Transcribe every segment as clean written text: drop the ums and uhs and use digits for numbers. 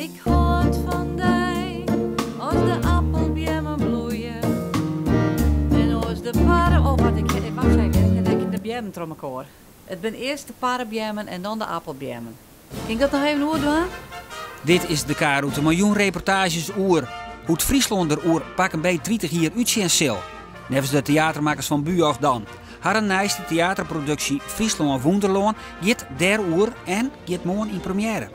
Ik hâld fan dy as de appelbeammen bloeie en as de parre. Oh, wat ik wacht even, ik ha de beammen troch mekoar. It binne earst de parrebeammen en dan de appelbeammen. Kin ik dat noch even oerdwaan? Dit is de K-rûte mei jûnreportaazjes oer hoe't Fryslân der oer pak 'm beet 30 jier útsjen sil. Neffens de teatermakkers fan Bujocht dan. Harren nijste teaterproduksje Fryslân Wûnderlân giet dêroer en giet moarn yn premjêre.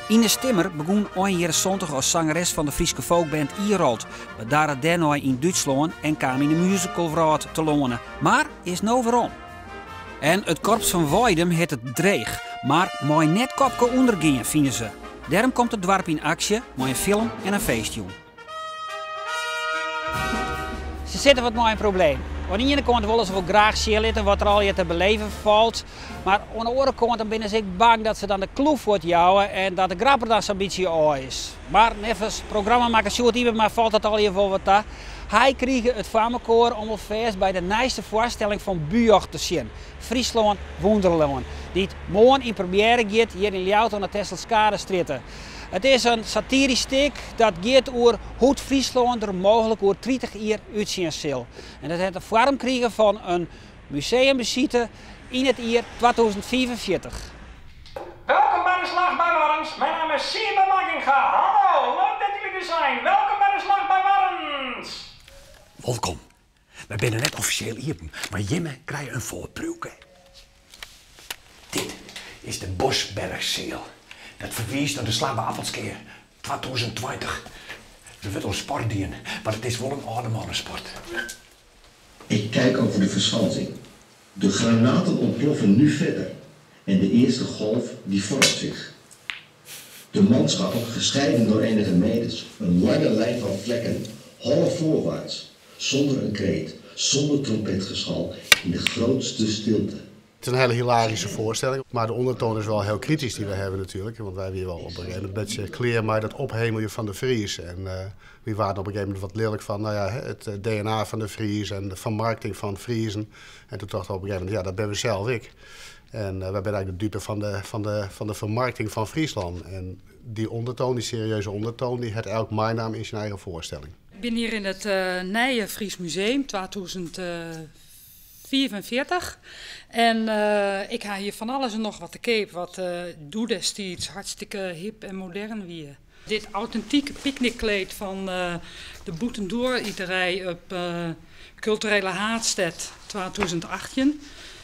Ines Timmer begûn ein jierren santich as sangeres fan de Fryske folkband Irolt, bedarre dêrnei yn Dútslân en kaam yn de musicalwrâld telâne, mar is no werom. En it korps fan Weidum hat it dreech, mar mei net kopke ûnder gean, fine se. Dêrom komt it doarp yn aksje mei in film en in feestjûn. Se sitte wat mei in probleem. Oan de iene kant wolle se wol graach sjen litte wat der allegear te beleven falt, mar oan de oare kant dan binne se ek bang dat se dan de klûf fuortjouwe en dat de grap der dan sa'n bytsje ôf is. Mar neffens programmamakker Sjoerd Ybema falt dat allegear wol wat ta. Hy krige it foar mekoar om alfêst by de nijste foarstelling fan Bujocht te sjen, Fryslân Wûnderlân, dy't moarn yn premjêre giet hjir yn Ljouwert oan de Tesselskadestrjitte. It is in satirysk stik dat giet oer hoe't Fryslân der mooglik oer 30 jier útsjen sil. En dat hat de foarm krigen fan in museumbesite yn it jier 2045. Welkom by de Slach by Warns. Mijn naam is Siebe Makkinga. Hallo, leuk dat jullie er zijn. Welkom by de Slach by Warns. Wolkom. Wy binne net offisjeel iepen, mar jimme krije in foarpriuwke. Dit is de Bosbergseal. Dat ferwiist nei de Slach by Appelskea 2020. Der wurdt oan sport dien, mar it is wol in âlde mannesport. Ik kijk over de verschansing. De granaten ontploffen nu verder en de eerste golf die vormt zich. De manschappen, gescheiden door enige meters, een lange lijn van vlekken, hollen voorwaarts, zonder een kreet, zonder trompetgeschal, in de grootste stilte. Het is een hele hilarische voorstelling, maar de ondertoon is wel heel kritisch die we hebben natuurlijk. Want wij weer wel op een gegeven moment een beetje klear mei dat ophemeljen fan de Fries. En uh, we waren op een gegeven moment wat lelijk van nou ja, het eh, DNA van de Fries en de vermarkting van Friezen. En toen dachten we op een gegeven moment, ja, dat ben we zelf ik. En uh, wij zijn eigenlijk de dupe van de, van de, van de vermarkting van Friesland. En die ondertoon, die serieuze ondertoon, die het elk mijn naam in zijn eigen voorstelling. Ik ben hier in het uh, Nije Fries Museum 2045. En uh, ik ha hier fan alles en noch wat te keap wat uh, doe destiids hartstikke hip en modern wie. Dit autentike picknickkleed fan uh, de Bûtendoar-iterij op uh, Kulturele Haadstêd 2018.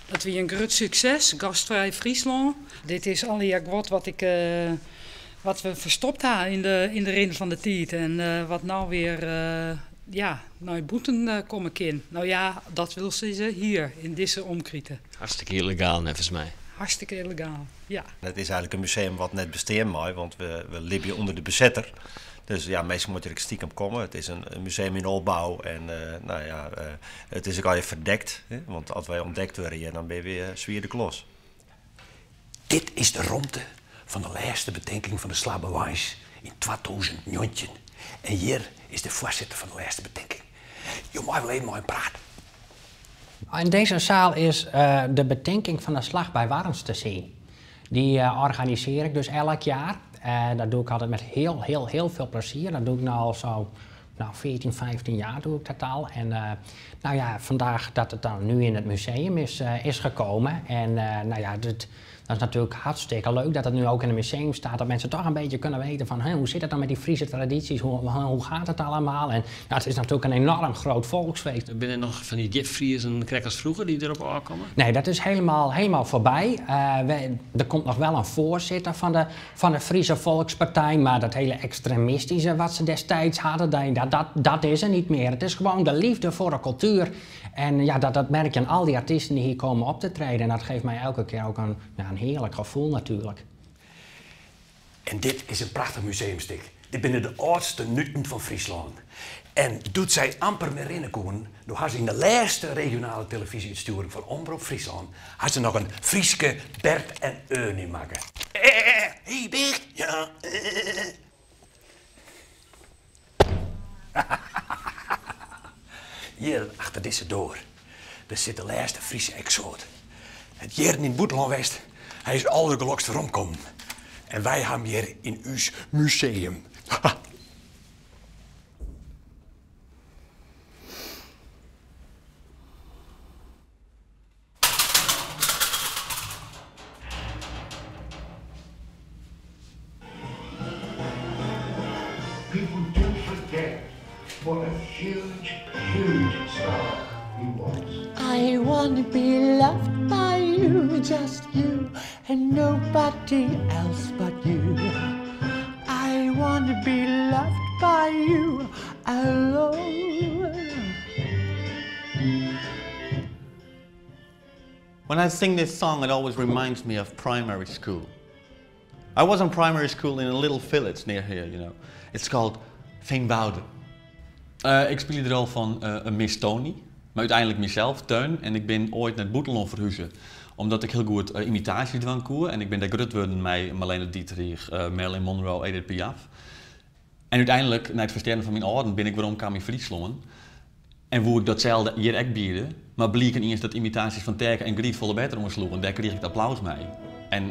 Dat wie in grut sukses, Gastvrij Fryslân. Dit is allegear guod wat, ik, uh, wat we ferstopt ha yn de rin fan de tiid. En wat no wer ja, nei bûten komme kin. No ja, dat wol sizze hjir yn dizze omkriten. Hartstikke yllegaal, neffens my. Hartstikke yllegaal, ja. It is eigentlik in museum wat net bestean mei, want we libje ûnder de besetter. Dus ja, minsken moatte der ek stikem komme. It is in museum yn opbou en uh, no ja, uh, it is ek al ferdekt. Hè? Want as wy ûntdekt wurde hjir, dan binne we swier de klos. Dit is de romte fan de lêste betinking fan de Slach by Warns yn 2019. En hjir is de foarsitter fan de lêste betinking. Jo meie wol even mei him prate. In deze zaal is uh, de betinking van de Slag bij Warns te zien. Die uh, organiseer ik dus elk jaar. Uh, dat doe ik altijd met heel, heel, heel veel plezier. Dat doe ik nu al zo nou, 14, 15 jaar doe ik dat al. En uh, nou ja, vandaag dat het dan nu in het museum is gekomen. En nou ja, dat, dat is natuurlijk hartstikke leuk dat het nu ook in het museum staat. Dat mensen toch een beetje kunnen weten van hoe zit het dan met die Friese tradities, hoe gaat het allemaal? En nou, het is natuurlijk een enorm groot volksfeest. Binne der noch fan dy djipfriezen krekt as froeger dy't derop ôfkomme? Nee, dat is helemaal, helemaal voorbij. Er komt nog wel een voorzitter van de Friese Volkspartij, maar dat hele extremistische wat ze destijds hadden, dat is er niet meer. Het is gewoon de liefde voor de cultuur. En ja, dat merk je aan al die artiesten die hier komen op te treden. En dat geeft mij elke keer ook een, ja, een heerlijk gevoel natuurlijk. En dit is in prachtich museumstik. Dit binne de âldste nuten fan Fryslân. En doe't sy amper mear rinne koene, doe ha se yn de lêste regionale telefyzje-útstjoering fan Omrop Fryslân ha se noch in Fryske Bert en Ernie makke. Hey Bert, ja. Hjir achter dizze doar, dêr sit de lêste Fryske eksoat. Hat jierren yn it bûtenlân west. Hy is aldergelokst weromkommen. En wy ha 'm hjir yn ús museum. People do forget what a huge, huge star he was. I wanna be loved by you, just you, and nobody else but you. I wanna be loved by you alone. When I sing this song, it always reminds me of primary school. I was in primary school in a little village near here, you know. It's called Veenwouden. Uh, ik speel de rol van uh, een Miss Tony, maar uiteindelijk mezelf, Teun. En ik ben ooit naar Boetelon verhuizen omdat ik heel goed uh, imitatie dwaan koe. En ik ben daar grut worden met Marlene Dietrich, Marilyn Monroe, Edith Piaf. En uiteindelijk, na het versterren van mijn ouders, ben ik weer kwam in Friesland. En hoe ik datzelfde hier ook bieden, maar bleek ineens dat imitaties van Terken en Griet volle beter omsloegen. Daar kreeg ik het applaus mee.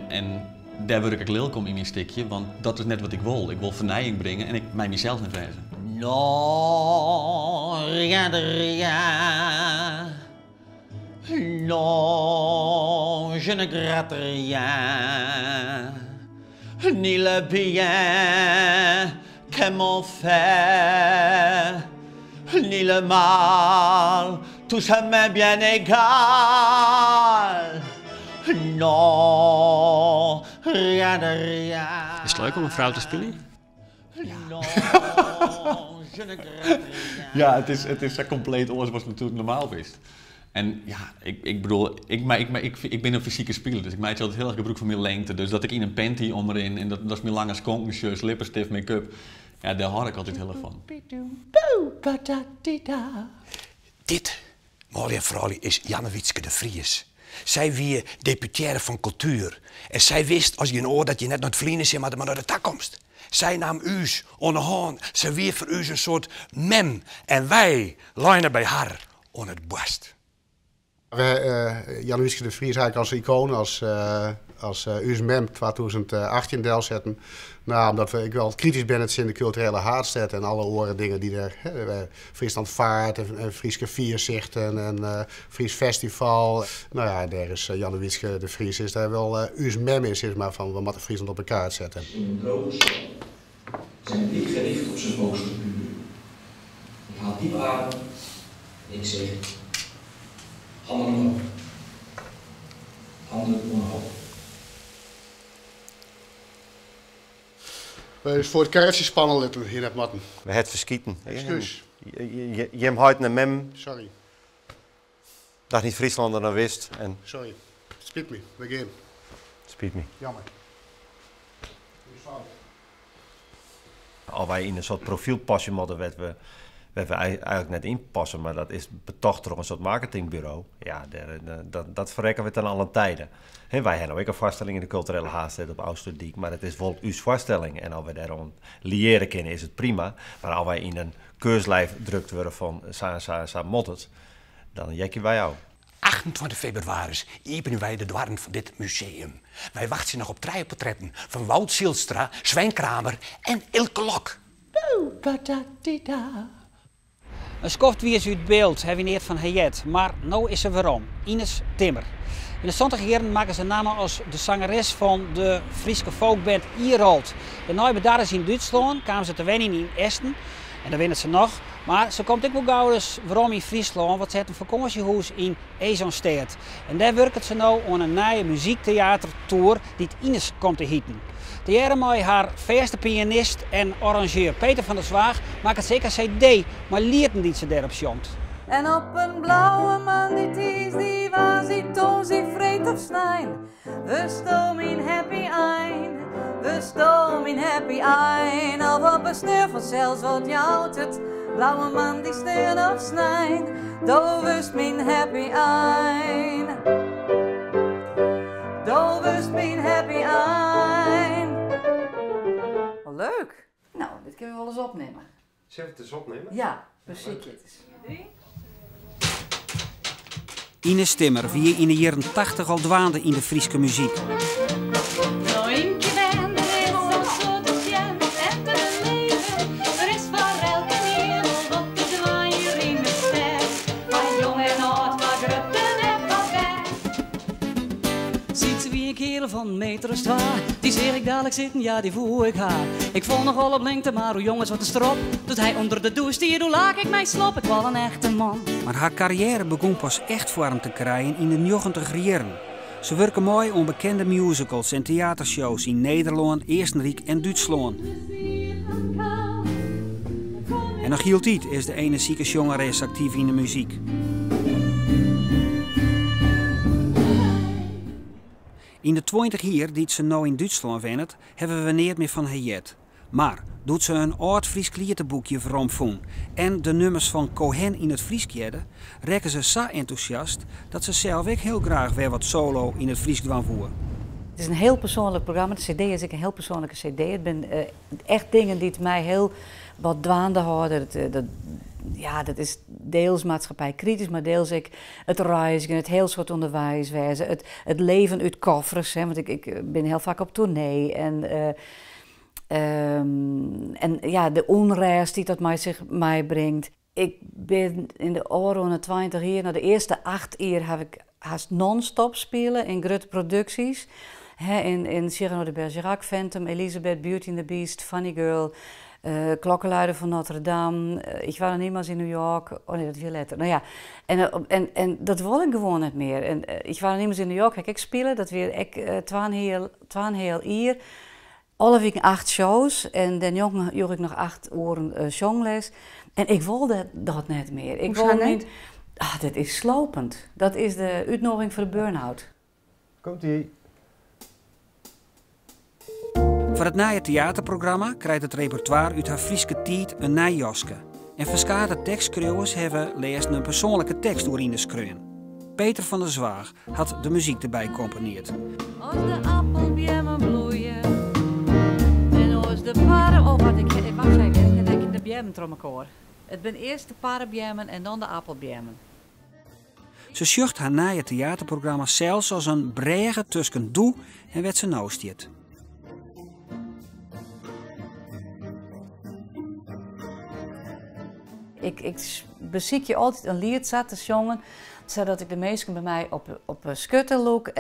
En daar word ik lelijk om in mijn stukje, want dat is net wat ik wil. Ik wil vernijing brengen en ik mij mezelf niet wijzen. Non, rien de rien. Non, je ne gratte rien. Ni le bien que m'ont fait, ni le mal, tout ça m'est bien égal. Non, rien de rien. Is het leuk om een vrouw te spelen? Non, je ne gratte rien. Ja, het is compleet anders wat natuurlijk normaal is. En ja, ik bedoel, ik, maar, ik, maar, ik, ik ben een fysieke speler, dus ik maak altijd heel erg gebruik van mijn lengte. Dus dat ik in een panty onderin en dat is mijn lange skonken, lippenstift, make-up. Ja, daar hou ik altijd heel erg van. Dit, Molly en Frolly, is Jannewietske de Vries. Zij wie deputaire van cultuur. En zij wist als je een oor dat je net naar het vliegen zit, maar naar de toekomst. Zij nam us onder hand. Zij wie voor us een soort mem. En wij lijnen bij haar onder het borst. We, Jannewietske de Vries eigenlijk als icoon, als us mem 2018 del zetten. Nou, omdat ik wel kritisch ben het in de culturele haatstad en alle oren dingen die er, hè, Friesland Vaart en Frieske Vierzichten en Fries Festival. Nou ja, daar is Jannewietske de Vries is daar wel us mem is, zeg maar, van we moeten Friesland op de kaart zetten. In een droge stad, zijn blik gericht op zijn oosterburen. Ik haal diep adem en ik zeg, handen omhoog. Handen omhoog. Dus voor het karretje spannen litten hier net matten. We het verschieten. Excuus. Jem houdt een mem. Sorry. Dat niet Frieslander dan wist. En Sorry. Spijt me. We gaan. Spijt me. Jammer. Al wij in een soort profielpasje moeten, werd we eigenlijk net inpassen, maar dat is betocht door een soort marketingbureau. Ja, dat verrekken we ten alle tijden. Hè, wij hebben ook een vaststelling in de culturele haaststad op Oosterdiek, maar het is wel uw vaststelling. En als we daarom liëren kunnen, is het prima. Maar als wij in een keurslijf drukt worden van sa, sa, sa mot het, dan jekken wij jou. 28 februari openen wij de dwarren van dit museum. Wij wachten nog op 3 portretten van Wout Zijlstra, Sven Kramer en Ilke Lok. Een skoft wie is uit beeld, heb je niet van Hayet, maar nou is ze waarom. Ines Timmer. In de 20 jaren maken ze namen als de zangeres van de Frieske folkband Irold. De nieuwe daar is in Duitsland, kwamen ze te wennen in Essen. En daar winnen ze nog. Maar ze komt ook wel gauw eens waarom in Friesland, want ze heeft een vakantiehuis in Ezonstedt. En daar werkt ze nou aan een nieuwe muziektheatertour die het Ines komt te hieten. De jaren met haar vaste pianist en arrangeur Peter van der Zwaag maakt zeker cd, maar liert niet ze daarop jongt. En op een blauwe man die ties, die was, die toon, die vreet of snijn. We stoom in happy ein, we stoom in happy ein. Of op een sneur van zelfs wat jouwt het, blauwe man die sneeuw of snijn. Do wust mijn happy ein. Do wust mijn happy ein. Wat leuk. Nou, dit kunnen we wel eens opnemen. Zullen we het eens opnemen? Ja, muziekje het is. Ines Timmer, wie in de jaren 80 al dwaande in de Frieske muziek. Nou, Dy seach ik dalik sitten, ja dy woe ik ha. Ik fol nochal op lingte, mar o jonges wat in strop. Doe't hy ûnder de dûs stie, doe lake ik my slop. Ik wol in echte man. Mar har karriêre begûn pas echt foarm te krijen yn de njoggentiger jierren. Se wurke mei oan bekende musicals en teatershows yn Nederlân, Eastenryk en Dútslân. En noch hieltyd is de enerzjike sjongeres aktyf yn de muzyk. Yn de 20 jier dy't se no yn Dútslân wennet, hawwe we neat mear fan har heard. Mar doe't se in âld Frysk lieteboekje weromfûn en de nummers fan Cohen yn it Frysk hearde, rekke se sa entûsjast dat se sels ek hiel graach wer wat solo yn it Frysk dwaan woe. It is in hiel persoanlik programma. De CD is ek in hiel persoanlike CD. It binne echt dingen dy't my hiel wat dwaande hâlde. Dat, ja, dat is deels maatskippijkritysk, mar deels ek it reizgjen, it hiel soad ûnderweis wêze, it leven út koffers, hè, want ik bin hiel faak op toernee en en ja, de ûnrêst dy't dat mei sich meibringt. Ik bin yn de ôfrûne 20 jier, no de earste 8 jier haw ik hast non-stop spile yn grutte produksjes. Hè, yn Cyrano de Bergerac, Phantom, Elisabeth, Beauty and the Beast, Funny Girl, Klokkenluider van Notre Dame, Ich war noch niemals in New York, oh nee, dat wie letter. No ja, en dat wol ik gewoan net mear. En Ich war noch niemals in New York ha ik ek spile, dat wie ek twaenheal jier. Alle wiken 8 shows en dêrnjonken joech ik noch 8 oeren sjongles. En ik wol dat net mear. Ik Hoesa wol net? myn, ah, dit is slopend. Dat is de útnûging foar de burn-out. Komt-ie. Foar it nije teaterprogramma krijt it repertoire út har Fryske tiid in nij jaske. En ferskate tekstskriuwers hawwe lêsten in persoanlike tekst oer Ines skreaun. Peter van der Zwaag hat de muzyk derby komponeard. As de appelbeammen bloeie en as de parre... Oh, wat ik, wacht even, ik ha de beammen troch mekoar. It binne earst de parrebeammen en dan de appelbeammen. Se sjocht har nije teaterprogramma sels as in brêge tusken doe en wêr't se no stiet. Ik besykje altyd in liet sa te sjongen, sadat ik de minsken by my op 'e skurte lûk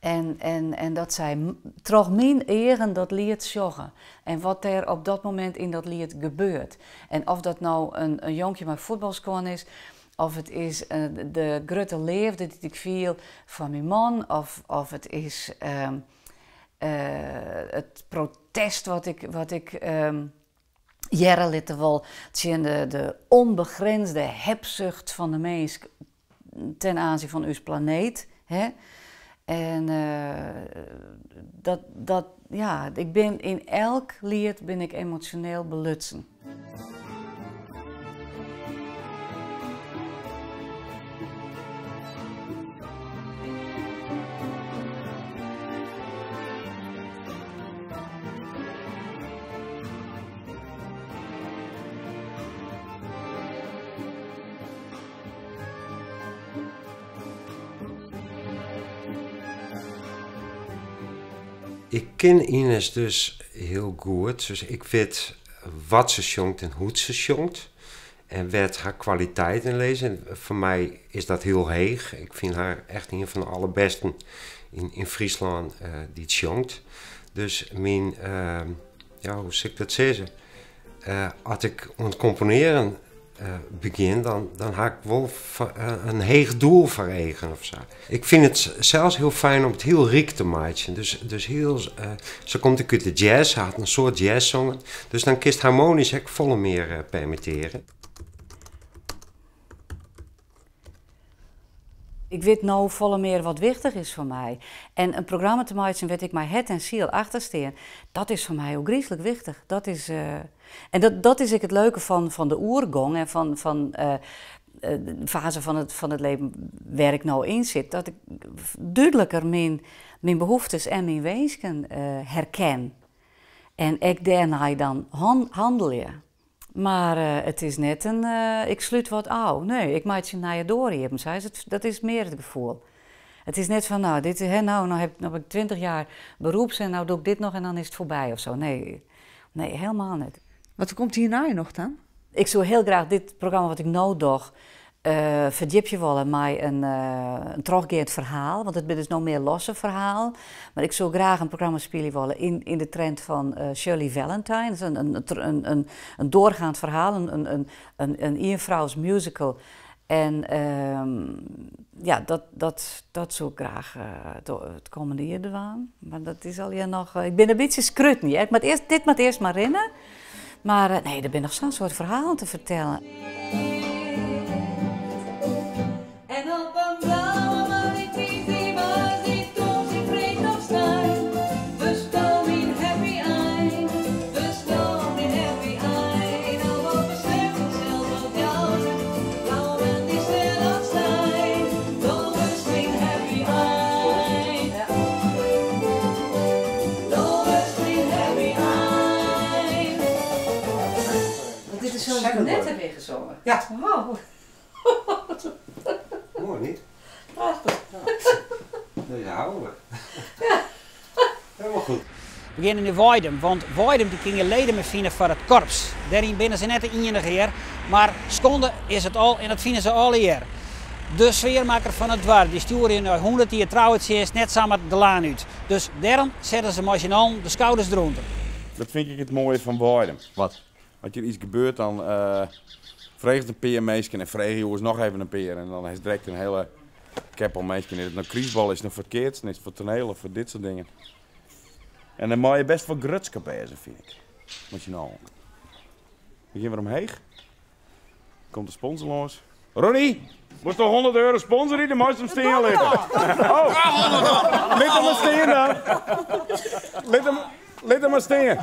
en dat sy troch myn eagen dat liet sjogge. En wat dêr op dat momint yn dat liet gebeurt. En of dat no in jonkje mei fuotbalskuon is, of it is de grutte leafde dy't ik fiel foar myn man, of it is it protest wat ik hearre litte wol tsjin de ûnbegrinsde hebsucht fan de minsk ten aanzien fan ús planeet. Hè? En dat, ja, ik bin yn elk liet bin ik emosjoneel belutsen. Ik ken Ines dus hiel goed, dus ik wit wat se sjongt en hoe't se sjongt. En wêr't har kwaliteiten lizze. En foar my is dat hiel heech. Ik fyn har echt ien fan de allerbêsten yn Fryslân dy't sjongt. Dus myn, ja, hoe sil ik dat sizze? As ik oan it komponearjen begjin, dan ha ik wol in heech doel foar eagen of sa. Ik fyn it sels hiel fijn om it hiel ryk te meitsjen. Dus hiel, se komt ek út de jazz, se hat in soad jazz songen. Dus dan kinst harmonysk ek folle mear permittearje. Ik wit no folle mear wat wichtich is foar my. En in programma te meitsjen wêr't ik mei hert en siel achter stean, dat is foar my ôfgryslik wichtich. Dat is, en dat is ek it leuke fan de oergong en fan de faze fan it leven wêr't ik no yn sit, dat ik dúdliker myn behoeftes en myn winsken herken. En ek dêrnei dan handelje. Mar it is net in ik slút wat ôf. Nee, ik meitsje in nije doar iepen, sa is it, dat is mear it gefoel. It is net fan, no, dit, hè, no, no heb, no heb ik 20 jaar beroeps en no doch ik dit noch en dan is it foarby of so. Nee, nee, helemaal net. Wat komt hjirnei noch dan? Ik soe hiel graach dit programma wat ik no doch, Ferdjipje wolle mei in trochgeand ferhaal, want it binne dus no mear losse ferhalen. Mar ik soe graach in programma spylje wolle yn de trend fan Shirley Valentine, in doorgaand ferhaal, in ienfrouws musical. En ja, dat soe ik graach it kommende jier dwaan. Mar dat is allegear noch, ik bin in bytsje skruten hear. Ik moat earst, dit moat earst mar rinne. Mar nee, der binne noch sa'n soad ferhalen te fertellen. En op in blauwe moandeitiisdei woansdei tongersdei freed of snein Wurdsto myn happy ein, wurdsto myn happy ein. Of op in sneon sels op joune, blauwe moandei sneon of snein, Do wurdst myn happy ein. Do wurdst myn happy ein. Want dit is zoals ik net heb ingezongen. Ja. Wow. Mooi niet? Prachtig. Deze houden we. Helemaal goed. We geane nei Weidum, want Weidum dy kin gjin leden mear fine foar it korps. Dêryn binne se net de iennige hear, mar skonde is it al en dat fine se allegear. De sfearmakker fan it doarp dy stjoere je nei 100 jier trouwetsjinst net samar de laan út. Dus dêrom sette se mei syn allen de skouders derûnder. Dat fyn ik it moaie fan Weidum. Wat? As hjir iets gebeurt dan freget in pear minsken en freegje oars noch even in pear en dan hast direkt in hiele keppel minsken. Is it no krystbal, is it no foar it keatsen, is it foar toneel of foar dit soart dingen. En dan mei je best wol grutsk op wêze, fyn ik. Mei syn allen. We gean wer omheech. Komt de sponsor lâns. Ronnie, moatst noch 100 euro sponsorje, dan meist him stean litte. Oh, lit him mar stean dan. Lit him, lit him mar stean.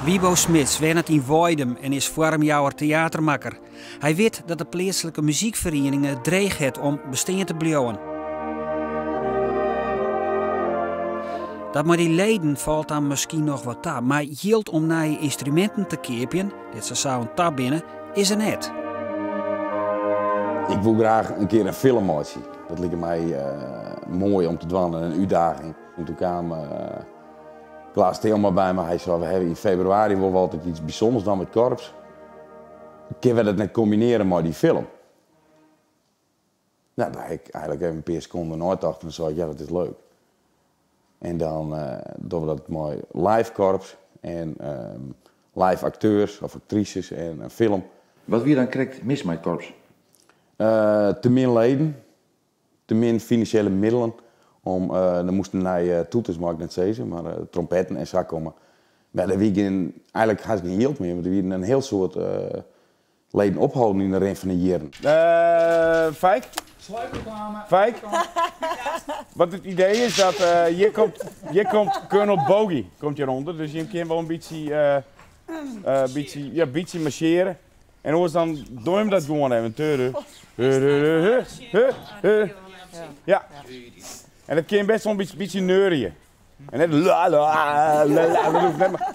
Wiebo Smits wennet yn Weidum en is foarmjouwer teatermakker. Hy wit dat de pleatslike muzykferiening it dreech hat om bestean te bliuwen. Dat mei dy leden falt dan miskien noch wat ta, mar jild om nije ynstruminten te keapjen, dêr't se sa oan ta binne, is der net. Ik woe graach in kear in film meitsje. Dat like my moai om te dwaan en in útdaging. En doe kaam Klaas Tilma by my. Hy sei, we hawwe yn febrewaris wol altyd iets bysûnders dwaan mei it korps. Kinne we dat net kombinearje mei dy film? Nou, daar ha ik eigenlik even in pear sekonden neitocht en sei ik, ja, dat is leuk. En dan dogge we dat mei live korps en live akteurs of aktrises en in film. Wat wie dan krekt mis mei it korps? Te min leden, te min finansjele middelen om, der moasten nije toeters, mei ik net sizze, mar trompetten en sa komme. Mar der wie gjin, eigenlik hast gjin jild mear, want der wienen in hiel soad leden opholden yn de rin fan de jierren. Fijk? Sluikreclame. Fijk? Wat it idee is dat hjir komt, hjir komt Colonel Bogey komt hjirûnder, dus jim kinne wol in bytsje, bytsje, ja, bytsje marsjeare. En oars dan doe him dat gewoan even. Ja. En dat kin best wol in bytsje neuriën. En net la la la la, dat hoecht net mar.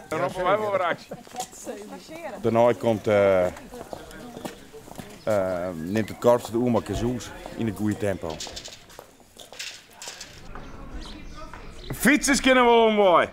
Dan roppe wy wol wer aksje. Dêrnei komt nimt it korps it oer mei kazoos yn it goede tempo. Fytsers kinne wol omwei.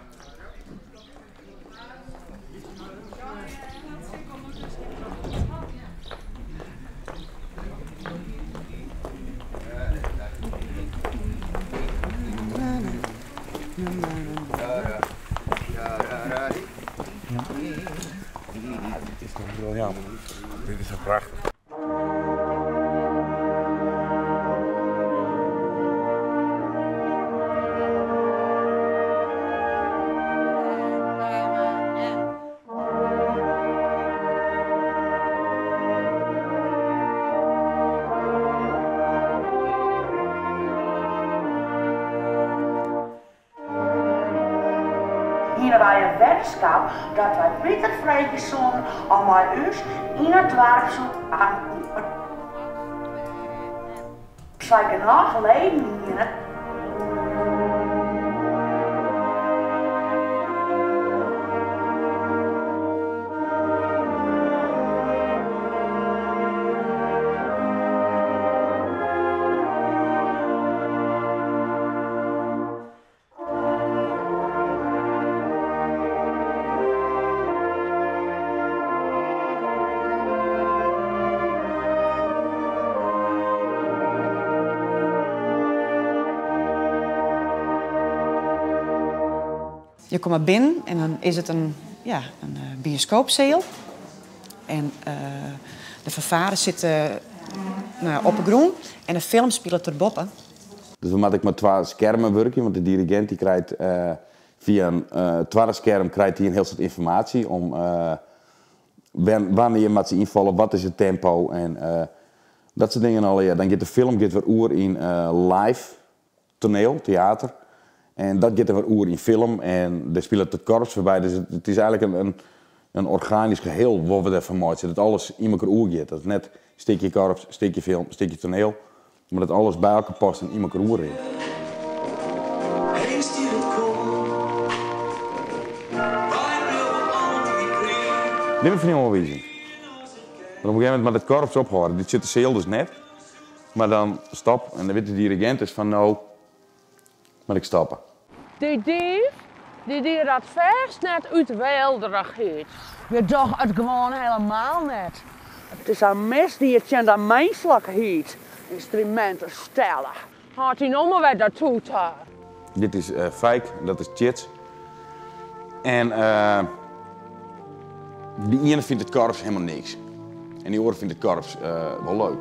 Dit is toch briljant. Dit is toch prachtich. Hiene wy in weddenskap dat wy Piter freegje soenen om mei ús yn it doarp As wy genôch leden hiene. Je komme binnen en dan is it in, ja, in bioskoopseal. En de fanfare sit no, op 'e grûn en de film spilet derboppe. Dus we moatte ek mei twa skermen wurkje, want de dirigint dy krijt fia in twadde skerm krijt hy in hiel soad ynformaasje om wannear moat se ynfalle, wat is it tempo en dat soart dingen allegear. Dan giet de film giet wer oer yn live toneel, teater. En dat giet der wer oer yn film en dêr spilet it korps foarby. Dus it is eigenlik in organysk geheel wat we derfan meitsje. Dat alles yn mekoar oergiet. Dat it net stikje korps, stikje film, stikje toneel, mar dat alles by elkoar past en yn mekoar oerrint. Dit fyn ik wol wizing. Want op in gegeven momint moat it korps ophâlde. Dit sit de seal dus net. Mar dan stop en dan wit de dirigint dus fan no moat ik stoppe. Dy dief, dy die dat fêst net út weelderigheid. Je dogge it gewoan helemaal net. It is in misdied tsjin de minsklikheid, ynstruminten stelle. Hâld dy no mar wer dat toeter. Dit is Fijk, dat is Tjits. En de iene fynt it korps helemaal niks. En dy oare fynt it korps wol leuk.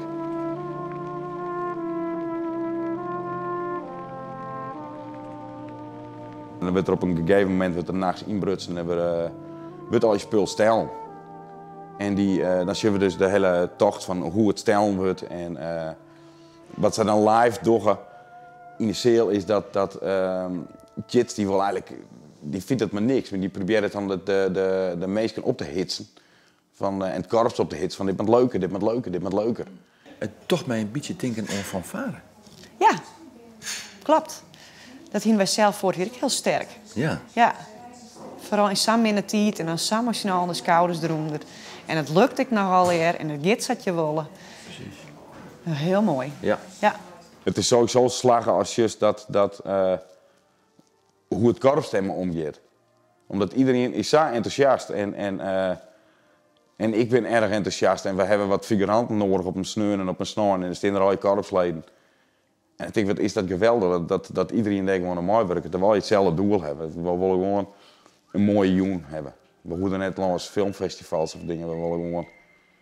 En dan wurdt der op in gegeven momint wurdt der nachts ynbrutsen en wurdt al je spul stellen. En dy, dan sjogge we dus de hiele tocht fan hoe it stellen wurdt en Wat sy dan live dogge yn de seal is dat, dat Tjits dy wol eigenlik, dy fynt it mar niks, mar dy probearret dan de, de, de minsken op te hitsen fan, en it korps op te hitsen fan dit moat leuker, dit moat leuker, dit moat leuker. It docht my in bytsje tinken oan fanfare. Ja, kloppet. Dat hiene wy sels foarich jier ek hiel sterk. Ja. Ja. Foaral yn sa'n minne tiid en dan sa mei de skouders derûnder. En it lukt ek noch allegear en it giet sa't je wolle. Presys. Hiel moai. Ja. Ja. It is sowieso slagge as just dat, dat hoe it korps dermei omgiet. Omdat iderien is sa entûsjast en, en, en ik bin erch entûsjast en we hawwe wat figuranten noadich op in sneon en op in snein en der stean der allegear korpsleden. En ik tink, wat is dat geweldich dat, dat, dat iderien dêr gewoan oan meiwurket. Dat we allegear itselde doel hawwe. We wolle gewoan in moaie jûn hawwe. We hoege net lâns filmfestivals of dingen, we wolle gewoan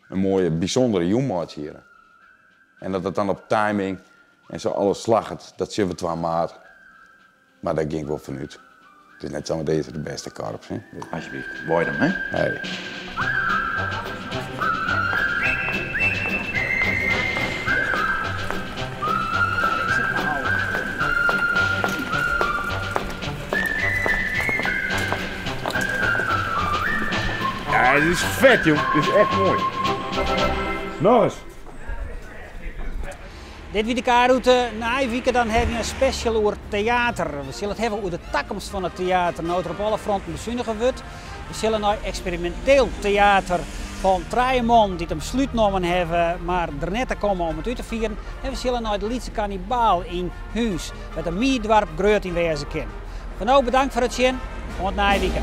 in moaie, bysûndere jûn meitsje hjir. En dat dat dan op timing en sa alles slagget, dat sjogge we twa maart. Mar dêr gean ik wol fan út. It is net samar dizze de bêste korps, hè? Alsjeblieft, Weidum, hè? Hey. Ja, dit is fet, jong. Dit is echt moai. Noch ris. Dit wie de K-rûte. Nije wike dan hawwe we in special oer teater. We sille it hawwe oer de takomst fan it teater no't der op alle fronten besunige wurdt. We sille nei eksperiminteel teater fan trije mannen dy't in beslút nommen hawwe mar der net ta komme om it út te fieren. En we sille nei de Lytse Kannibaal yn Húns, wêr't in minydoarp grut yn wêze kin. Foar no bedankt foar it sjen. Oant nije wike.